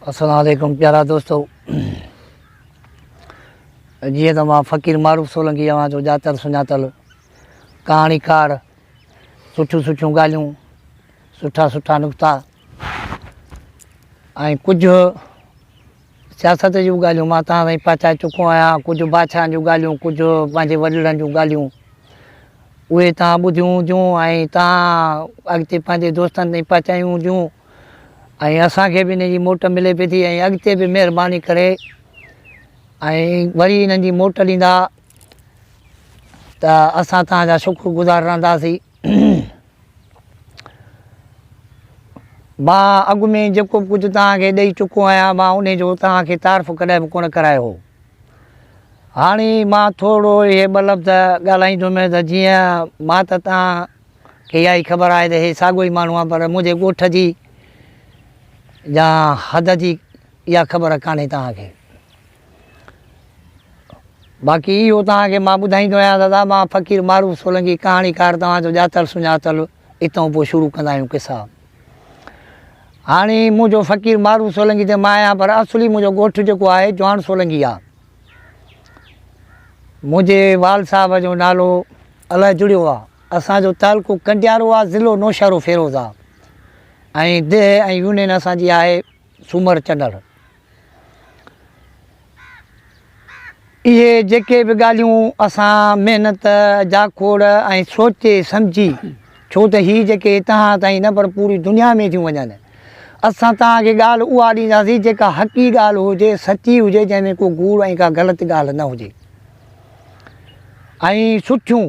السلام عليڪم پيارا دوستو جيئن ته مان فقير معروف سولنگي اوهان جو ڄاتل سڃاتل ڪهاڻيڪار سٺيون سٺيون ڳالهيون سٺا سٺا نقطا ۽ ڪجهه سياست جون ڳالهيون مان توهان تائين پهچائي چڪو آهيان ڪجهه بادشاهن جون ڳالهيون ڪجهه پنهنجي وڏڙن جون ڳالهيون اهي توهان ٻڌيون هونديون ۽ توهان اڳتي پنهنجي دوستن تائين پهچايون هونديون ۽ اسان کي به ان جي موٽ ملي پئي ٿي ۽ اڳتي به مهرباني ڪري ۽ وري انهن جي موٽ ڏيندا ته اسان توهان جا شڪر گذار رهنداسين. مان اڳ ۾ جيڪو به ڪجهه توهان کي ڏئي چڪو آهيان مان انهي جو توهان کي تعارف ڪڏهن به ڪونه ڪرايو هو. هاڻي مان ٿورو اهي ٻه لفظ ڳالهائيندم ته جيئن مان ته توهان کي اها ئي خبر آهي ته هي ساڳيو ئي ماڻهو آهي پر منهنجي ڳوٺ جي يا حد جي اها خبر ڪانهي توهان کي. باقي اهو توهان کي مان ٻڌائيندو آهيان دادا مان فقير معروف سولنگي ڪهاڻيڪار توهان جو ڄاتل سڃاتل اتئون پوء شروع ڪندا آهيون قصا. هاڻي منهنجو فقير معروف سولنگي ته مان آهيان پر اصلي منهنجو ڳوٺ جيڪو آهي جوان سولنگي آهي. منهنجي والد صاحب جو نالو الهه جڙيو آهي. اسان جو تعلقو ڪنڊيارو آهي ضلعو نوشهرو فيروز آهي ۽ ديهه ۽ يونين اسان جي آهي سومر چنڙ. اهي جيڪي به ڳالهيون اسان محنت، جاکوڙ ۽ سوچي سمجهي ڇو ته هي جيڪي توهان تائين نه پر پوري دنيا ۾ ٿيون وڃن اسان توهان کي ڳالهه اها ڏينداسين جيڪا حقي ڳالهه هجي سچي هجي جنهن ۾ ڪو گوڙ ۽ ڪا غلط ڳالهه نه هجي ۽ سٺيون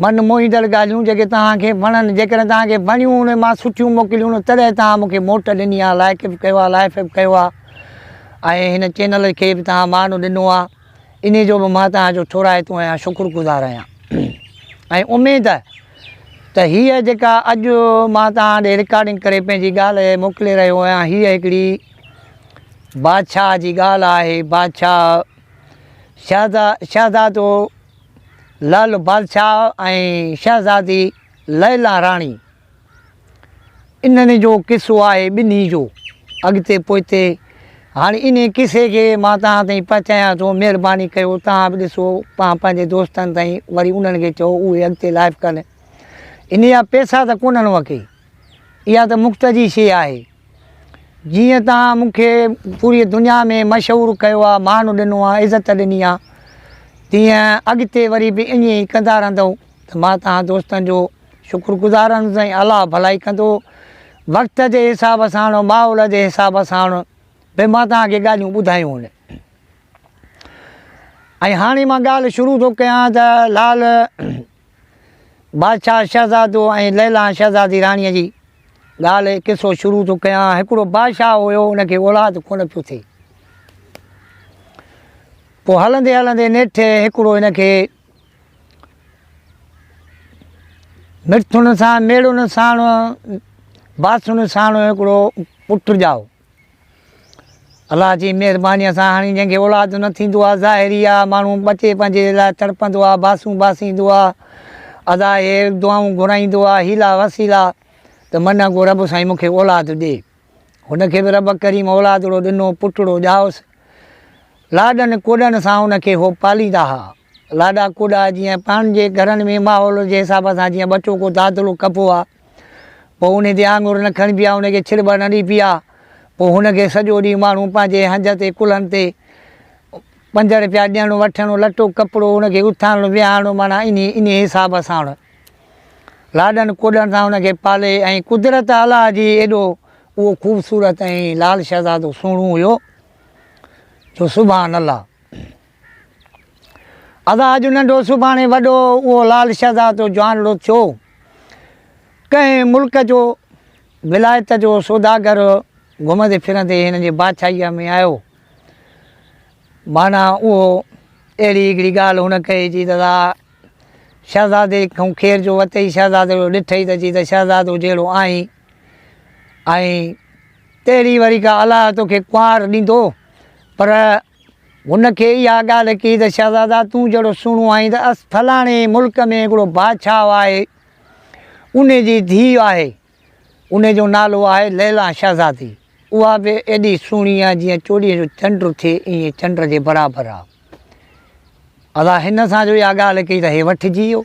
من موهيندڙ ڳالهيون جيڪي توهان کي وڻن، جيڪڏهن توهان کي وڻيون ۽ مان سٺيون موڪليون تڏهن توهان مون کي موٽ ڏني آهي، لائيڪ به ڪيو آهي، لائف به ڪيو آهي ۽ هن چينل کي به توهان مان ڏنو آهي، انهي جو به مان توهان جو ٿورائتو آهيان، شڪر گذار آهيان ۽ اميد ته هيء جيڪا اڄ مان توهان ڏي رڪارڊنگ ڪري پنهنجي ڳالهه موڪلي رهيو آهيان، هيء هڪڙي بادشاهه جي ڳالهه آهي، بادشاهه شهزادو لعل بادشاهه ۽ شهزادي ليلا راڻي انهن جو قصو آهي ٻنهي جو اڳتي پوئتي هاڻي انهي قصي کي مان توهان تائين پهچايان ٿو مهرباني ڪيو توهان به ڏسو پان پنهنجي دوستن تائين وري انهن کي چئو اهي اڳتي لائف ڪن انهي جا پيسا ته ڪونهن وڪي اها ته مفت جي شي آهي جيئن توهان مون کي پوريء دنيا ۾ مشهور ڪيو آهي، مان ڏنو آهي، عزت ڏني آهي، تيئن اڳتي وري به ائين ئي ڪندا رهندؤ ته مان توهان دوستن جو شڪر گذار رهندس ۽ الله ڀلائي ڪندو. وقت جي حساب ساڻ، ماحول جي حساب ساڻ به مان توهان کي ڳالهيون ٻڌايون آهن. ۽ هاڻي مان ڳالهه شروع ٿو ڪيان ته لال بادشاهه شهزادو ۽ ليلان شهزادي راڻيء جي ڳالهه قصو شروع ٿو ڪيان. هڪڙو بادشاهه هيو، ان کي اولاد ڪونه پيو ٿئي. پوء هلندي هلندي نيٺ هڪڙو هن کي مرٿن سان ميڙن ساڻ باسن ساڻ هڪڙو پٽ ڄائو. الله جي مهربانيء سان هاڻي جنهن کي اولاد نه ٿيندو آهي ظاهري آهي ماڻهو ٻچي پنهنجي لاء تڙپندو آهي باسون باسيندو آهي ادا هي دعائون گهرائيندو آهي حيلا وسيلا ته من ڪو رب سائين مون کي اولاد ڏي هن کي به رب ڪريم اولادڙو ڏنو پٽڙو ڄائوس لاڏن ڪوڏن سان ان کي هو پاليندا ها لاڏا ڪوڏا جيئن پنهنجي گهرن ۾ ماحول جي حساب سان جيئن ٻچو ڪو دادلو ڪبو آهي پوء انهي تي آڱر نه کڻبي آ، ان کي ڇڙٻ نه ڏبي آ، پوء هن کي سڄو ڏينهن ماڻهو پنهنجي هنج تي ڪلهن تي پنج رپيا ڏيڻ وٺڻ، لٽو ڪپڙو ان کي اٿارڻ ويهارڻ معنيٰ انهي انهي حساب ساڻ لاڏن ڪوڏن سان ان کي پالي ۽ قدرت الله جي ايڏو اهو خوبصورت ۽ لال شهزادو سهڻو هيو جو سبحان الله. ادا اڄ ننڍو سڀاڻي وڏو اهو لال شهزادو جوانڙو ٿيو. ڪنهن ملڪ جو ولايت جو سوداگر گهمندي ڦرندي هن جي بادشاهيء ۾ آيو. معنيٰ اهو اهڙي هڪڙي ڳالهه هن ڪئي چي دادا شهزادي کان خير جو وتئي شهزادي جو ڏٺئي ته چي ته شهزادو جهڙو آهين ۽ تهڙي وري ڪا الله توکي ڪنوار ڏيندو پر هن کي اها ڳالهه ڪئي ته شهزادا تون جهڙو سهڻو آهين ته اس فلاڻي ملڪ ۾ هڪڙو بادشاهه آهي ان جي ڌيء آهي ان جو نالو آهي ليلان شهزادي. اها به ايڏي سهڻي آ جيئن چوڏهينء جو چنڊ ٿئي ائين چنڊ جي برابر آ. ادا هن سان جو اها ڳالهه ڪئي ته هي وٺجي ويو.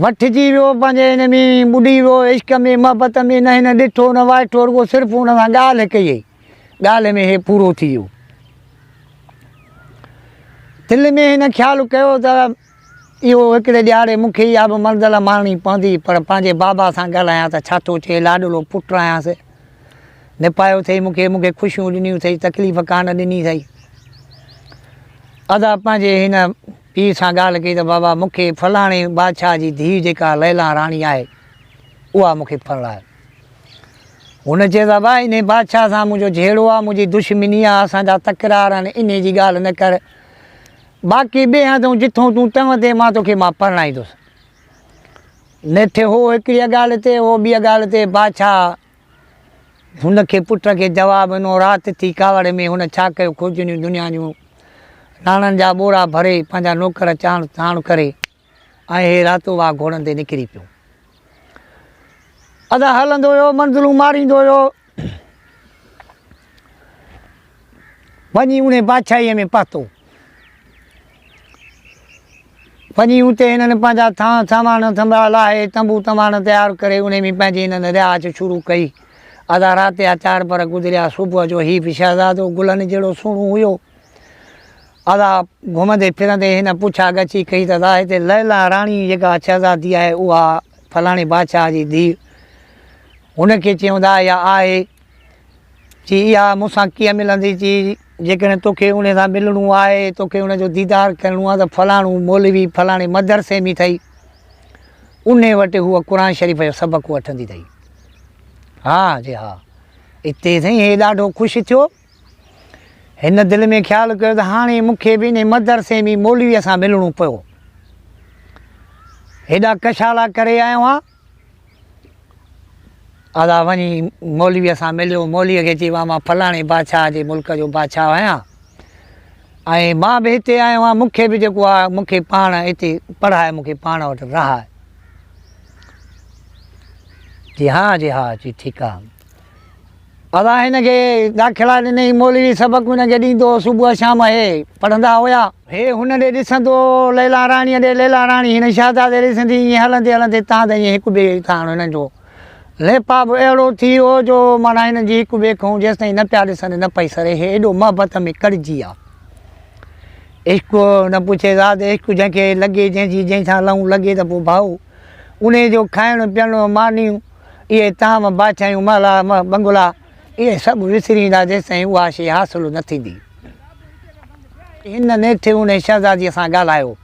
وٺجي ويو پنهنجي هن ۾ ٻڏي ويو عشق ۾ محبت ۾ نه هن ڏٺو نه وائٺو رڳو صرف هن سان ڳالهه ڪئي ڳالهه ۾ هي پورو ٿي ويو. دل ۾ هن خيال ڪيو ته اهو هڪڙي ڏهاڙي مون کي اها به منزل ماڻڻي پوندي پر پنهنجي بابا سان ڳالهايان ته ڇا ٿو چئي لاڏلو پٽ آهيانس نپايو اٿئي مون کي مون کي خوشيون ڏنيون اٿئي تڪليف ڪانه ڏني اٿئي. ادا پنهنجي هن پيء سان ڳالهه ڪئي ته بابا مون کي فلاڻي بادشاهه جي ڌيء جيڪا ليلان راڻي آهي اها مون کي پرڻاء. هن چيس ابا انهي بادشاهه سان منهنجو جهيڙو آهي منهنجي دشمني آهي اسان جا تڪرار آهن انهي جي ڳالهه نه ڪر باقي ٻئي هنڌئون جٿئون تون چوندين مان توکي مان پرڻائيندس. نيٺ هو هڪڙيء ڳالهه تي هو ٻيء ڳالهه تي بادشاهه هن کي پٽ کي جواب ڏنو، رات ٿي ڪاوڙ ۾ هن ڇا ڪيو کوجنيون دنيا جون ناڻن جا ٻورا ڀري پنهنجا نوڪر چاڻ ساڻ ڪري ۽ هي راتو واهه گهوڙن تي نڪري پيو. ادا هلندو ويو منزلون ماريندو ويو وڃي انهي بادشاهيء ۾ پهتو. وڃي اتي هنن پنهنجا ٿانء سامان سنبرا لاهي، تنبو تنباڻ تيار ڪري، انهي ۾ پنهنجي هنن رهائش شروع ڪئي. ادا رات جا چار پهر گذريا، صبح جو هي به شهزادو گلن جهڙو سهڻو هيو. ادا گهمندي ڦرندي هن پڇا ڳڇي ڪئي ته ادا هتي ليلان راڻي جيڪا شهزادي آهي اها فلاڻي بادشاهه جي ڌيء. هن کي چيائون ته اها آهي. چي اها مون سان ڪيئن ملندي؟ چي جيڪڏهن توکي ان سان ملڻو آهي، توکي ان جو ديدار ڪرڻو آهي ته فلاڻو مولوي فلاڻي مدرسي ۾ اٿئي، انهي وٽ هوء قرآن شريف جو سبق وٺندي اٿئي. ها چي ها. اتي سائين هي ڏاڍو خوش ٿيو. هن دل ۾ خيال ڪيو ته هاڻي مون کي به انهي مدرسي ۾ مولويء سان ملڻو پيو. هيڏا ڪشالا ڪري آيو آهيان. ادا وڃي مولويء سان مليو. مولويء کي چيو مان فلاڻي بادشاهه جي ملڪ جو بادشاهه آهيان ۽ مان به هتي آيو آهيان، مون کي به جيڪو آهي مون کي پاڻ هتي پڙهائي مون کي پاڻ وٽ رهائي. چي ها چي ها چي ٺيڪ آهي. ادا هن کي داخلا ڏنئي، مولوي سبق هن کي ڏيندو هو، صبح شام هي پڙهندا هيا. هي هن ڏي ڏسندو هو، ليلا راڻيء ڏي، ليلا راڻي هن شهزادي ڏي ڏسندي، ائين هلندي هلندي تان ته ائين هڪ ٻئي ساڻ هنن جو ليپا به اهڙو ٿي ويو جو معنيٰ هنن جي هڪ ٻئي کان جيستائين نه پيا ڏسن نه پئي سري، هي ايڏو محبت ۾ ڪڙجي ويا. عشق نه پڇي ذات عشق جنهن کي لڳي جنهن جي جنهن سان لئون لڳي ته پوء ڀائو انهيء جو کائڻ پيئڻ مانيون اهي طعام، بادشاهيون، محلا، بنگلا، اهي سڀ وسري ويندا جيستائين اها شيء حاصل نه ٿيندي. هن نيٺ انهيء شهزاديء سان ڳالهايو.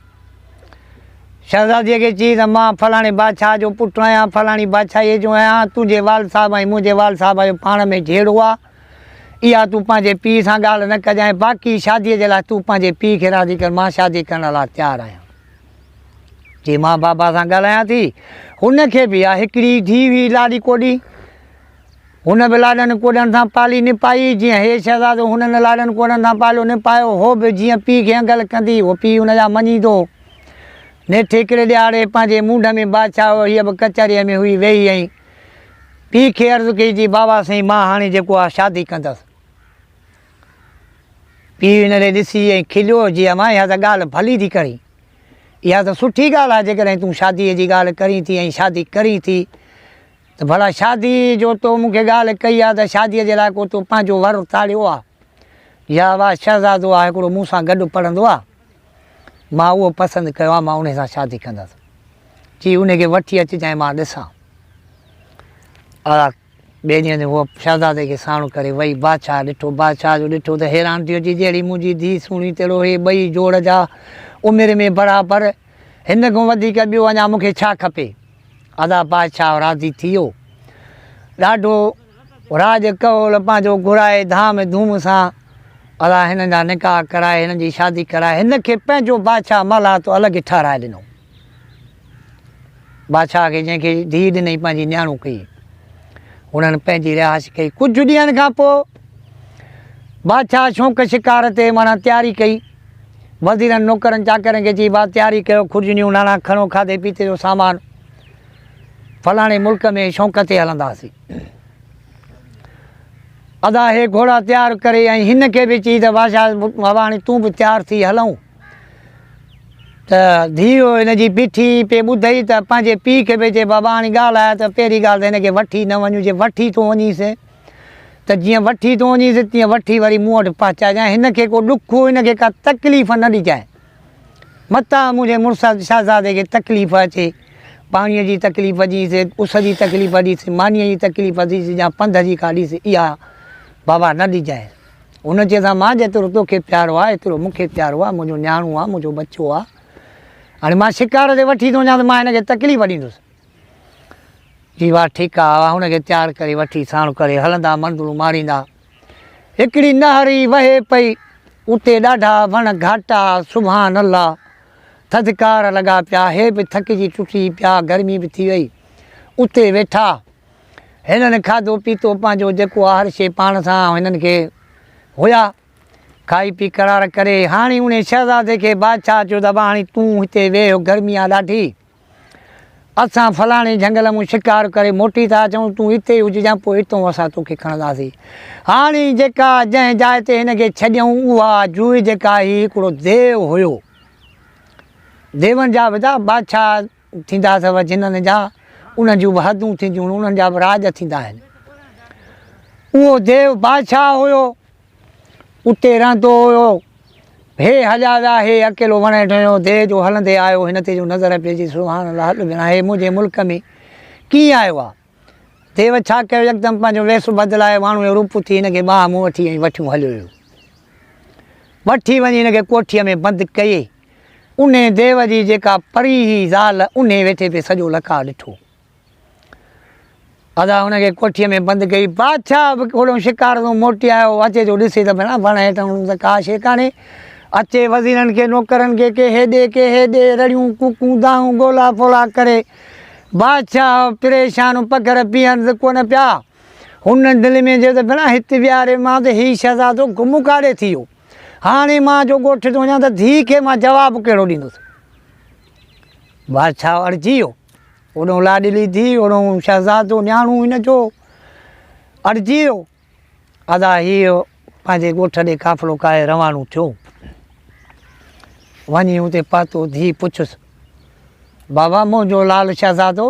شهزاديء کي چيائين ته مان فلاڻي بادشاهه جو پٽ آهيان، فلاڻي بادشاهيء جو آهيان، تنهنجي والد صاحب ۽ منهنجي والد صاحب جو پاڻ ۾ جهيڙو آهي، اها تون پنهنجي پيء سان ڳالهه نه ڪجانء، باقي شاديء جي لاء تون پنهنجي پيء کي راضي ڪر، مان شادي ڪرڻ لاء تيار آهيان. چي مان بابا سان ڳالهايان ٿي. هن کي به اها هڪڙي ڌيء هئي لاڏي ڪوڏي. هن به لاڏن ڪوڏن سان پالي نپائي، جيئن هي شهزادو هنن لاڏن ڪوڏن سان پاليو نپايو، هو به جيئن پيء کي انگل ڪندي، هو پيء هن جا مڃيندو هو. نيٺ هڪڙي ڏهاڙي پنهنجي مونڍ ۾ بادشاهه هو، هيء به ڪچهريء ۾ هئي ويهي ۽ پيء کي عرض ڪئي چي بابا سائين مان هاڻي جيڪو آ شادي ڪندس. پيء هن ڏي ڏسي ۽ کليو، جي امان اها ته ڳالهه ڀلي ٿي ڪرين. اها ته سٺي ڳالهه آهي جيڪڏهن تون شاديء جي ڳالهه ڪرين ٿي ۽ شادي ڪرين ٿي ته ڀلا شاديء جو تو مون کي ڳالهه ڪئي آهي ته شاديء جي لاء ڪو تو پنهنجو ور تاڙيو آهي يا واهه شهزادو آهي هڪڙو مون سان گڏ پڙهندو آهي مان اهو پسند ڪيو آهي مان انهي سان شادي ڪندس. چي انهي کي وٺي اچجانء مان ڏسان. ٻئي ڏينهن تي هوء شهزادي کي ساڻ ڪري وئي. بادشاهه ڏٺو. بادشاهه جو ڏٺو ته حيران ٿي ويو، چي جهڙي منهنجي ڌيء سهڻي تهڙو هي ٻئي جوڙ جا عمر ۾ برابر، هن کان وڌيڪ ٻيو اڃا مون کي ڇا کپي؟ ادا بادشاهه راضي ٿي ويو. ڏاڍو راڄ ڪهول پنهنجو گهرائي ڌام ڌوم سان ادا هنن جا نڪاح ڪرائي هنن جي شادي ڪرائي هن کي پنهنجو بادشاهه محلات الڳ ٺهرائي ڏنو. بادشاهه کي جنهن کي ڌيء ڏنئي پنهنجي نياڻو ڪئي. هنن پنهنجي رهائش ڪئي. ڪجهه ڏينهن کان پوء بادشاهه شوق شڪار تي معنيٰ تياري ڪئي. وزيرن نوڪرن چاڪرن کي چئي با تياري ڪيو خرجنيون ناڻا کڻو کاڌي پيتي جو سامان فلاڻي ملڪ ۾ شوق تي هلنداسين. ادا هي گهوڙا تيار ڪري ۽ هن کي به چئي ته بادشاهه بابا هاڻي تون به تيار ٿي هلون. ته ڌيء هن جي بيٺي پئي ٻڌئي ته پنهنجي پيء کي پئي چئي بابا هاڻي ڳالهه آهي ته پهرين ڳالهه ته هن کي وٺي نه وڃون جي وٺي ٿو وڃيس ته جيئن وٺي ٿو وڃيس تيئن وٺي وري مون وٽ پهچائجانء هن کي ڪو ڏک هن کي ڪا تڪليف نه ڏجانء متان منهنجي مڙس شهزادي کي تڪليف اچي پاڻيء جي تڪليف ڏينس اس جي تڪليف ڏينس مانيء جي تڪليف ڏينس يا پنڌ جي ڪا ڏينس اها بابا نه ڏجانء. هن چيس ها مان جيترو توکي پيارو آ ايترو مون کي پيارو آ، منهنجو نياڻو آ، منهنجو ٻچو آ. هاڻي مان شڪار تي وٺي ٿو وڃان ته مان هن کي تڪليف ڏيندس. چي واهه ٺيڪ آ، هن کي تيار ڪري وٺي ساڻ ڪري هلندا منزلون ماريندا. هڪڙي نهر ئي وهي پئي، اتي ڏاڍا وڻ گهاٽا، سبحان الله! ٿڌڪار لڳا پيا، هي به ٿڪجي ٽٽي پيا، گرمي به ٿي وئي. اتي ويٺا. هنن کاڌو پيتو پنهنجو جيڪو آهر شيء پاڻ سان هنن کي هيا، کائي پي قرار ڪري، هاڻي انهي شهزادي کي بادشاهه چيو ته ابا هاڻي تون هتي ويهه گرمي آ ڏاڍي، اسان فلاڻي جهنگل مون شڪار ڪري موٽي ٿا اچون، تون هتي ئي هججان پوء هتئون اسان توکي کڻنداسين. هاڻي جيڪا جنهن جاء تي هن کي ڇڏيائون اها جوء جيڪا هئي هڪڙو ديو هيو. ديون جا به ته بادشاهه ٿيندا اٿو جنن جا، انهن جون به حدون ٿينديون آهن، انهن جا به راڄ ٿيندا آهن. اهو ديو بادشاهه هيو، اتي رهندو هيو. هي هليا ويا، هي اڪيلو وڻ هيٺ هيو، ديو جو هلندي آيو، هن تي جو نظر پئجي، سبحان الله، هل ڀيڻا هي منهنجي ملڪ ۾ ڪيئن آيو آ؟ ديو ڇا ڪيو، يڪدم پنهنجو ويس بدلائي واڻو جو روپ ٿي هن کي ٻانهن مون وٺي ۽ وٺيون هليو ويو. وٺي وڃي هن کي ڪوٺيء ۾ بند ڪيئي. انهي ديو جي جيڪا پري هئي زال، انهي ويٺي پئي سڄو لقاء ڏٺو. ادا هن کي ڪوٺيء ۾ بند ڪئي. بادشاهه به هوڏانهن شڪار تان موٽي آيو. اچي جو ڏسي ته ڀيڻا وڻ هيٺ هڻون ته ڪا شيء ڪانهي. اچي وزيرن کي نوڪرن کي ڪي هيڏي ڪي هيڏي رڙيون ڪوڪون دانهون گولا ڦولا ڪري. بادشاهه پريشان پگهر بيهنس ڪونه پيا. هن دل ۾ چيو ته ڀيڻا هت ويهاري مان ته هي شهزادو گم ڪاڏي ٿي ويو. هاڻي مان جو ڳوٺ ٿو وڃان ته ڌيء کي مان جواب ڪهڙو ڏيندس. بادشاهه اڙجي ويو. اوڏهون لاڏلي ڌيء، اوڏهون شهزادو نياڻو هن جو اڙجي ويو. ادا هيء پنهنجي ڳوٺ ڏي قافلو ڪاهي روانو ٿيو. وڃي اتي پهتو، ڌيء پڇيس، بابا منهنجو لال شهزادو؟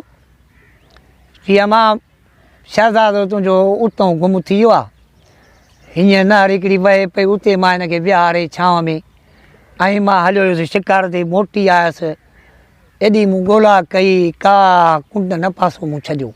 چي امان شهزادو تنهنجو اتئون گم ٿي ويو آ. هينئر نهر هڪڙي وهي پئي، اتي مان هن کي ويهاري ڇانو ۾ ۽ مان هليو ويس شڪار تي، موٽي آيس. ايڏي مون ڳولا ڪئي، ڪا ڪنڊ نه پاسو مون ڇڏيو.